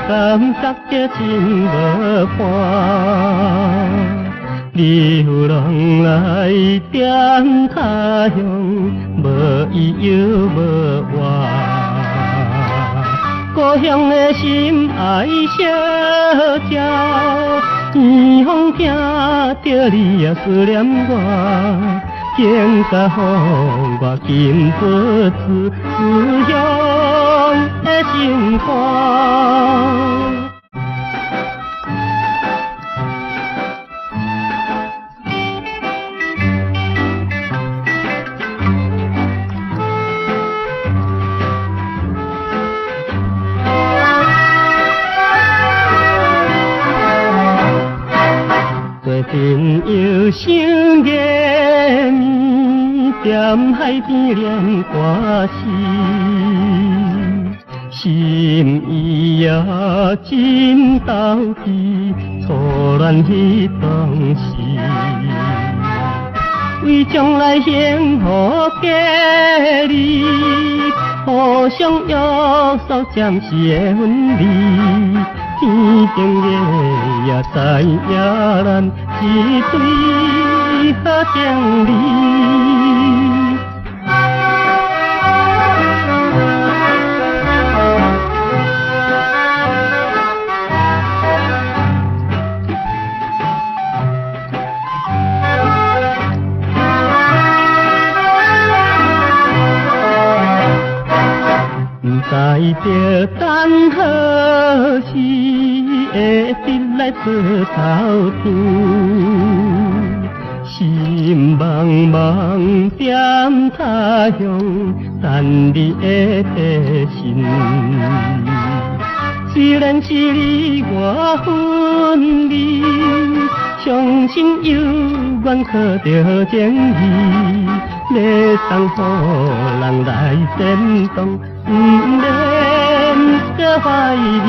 感覺著真無伴。流浪來踮他鄉，無依又無倚。故鄉的心愛相照，耳風聽著你也思念我，感覺予我禁不住思鄉的心肝。做朋友相見面，踮海邊念歌詞，心意也真投機，初戀彼當時，為將來幸福家裡，互相約束暫時的分離。天頂月也知影咱是對好情侶。不知著等何時會得來出頭天，心茫茫踮他鄉等你的回信。雖然是你我分離，相信有緣靠著情義，欲送予人來展動，毋免閣懷疑。